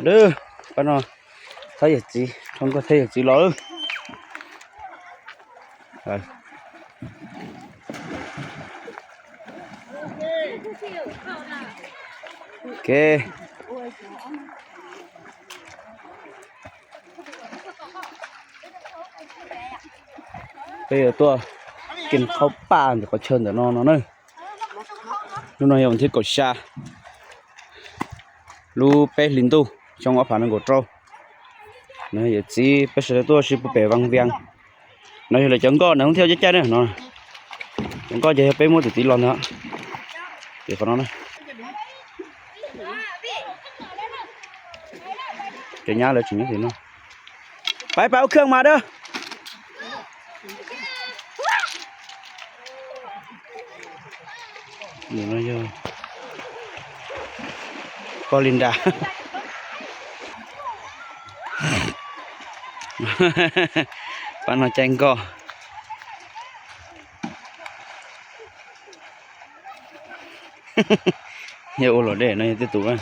ເດີ ປ້ານ້ອຍ ທ້າວໃຫຍ່ຈີ ທ່ານກໍທ້າວໃຫຍ່ຈີລໍເດີ. ໂອເຄ ເປັນຕົວກິນເຂົ້າປ່າ ເຂົາເຊີນແຕ່ນ້ອງເນາະ. ລູກນ້ອງເຮົາວັນທິດກໍຊາ ລູກເປ້ລິນຕູ້ ຊ່ອງອອກຜ່ານນັ້ນກໍເຈົ້າ ນະ ເຮົາຊິໄປສະເໜີຕົວຊິບໍ່ໄປວັງວຽງ ນະ ເຮົາຈະກໍນັກທ່ອງທ່ຽວໃຈໆເນາະ ກໍຈະໄປໝົດຕິດລ້ອນເນາະ ເດ ຂອງນ້ອງນະ ຈະຍາວເລີຍຊິເນາະ. ໄປ ໄປເອົາເຄື່ອງມາເດີ. ນີ້ມາຢູ່ ປາລິນດາ ປານເຮົາແຈ້ງກໍ ເຮຍໂອໂລເດ ໃນຕິດຕູນະ.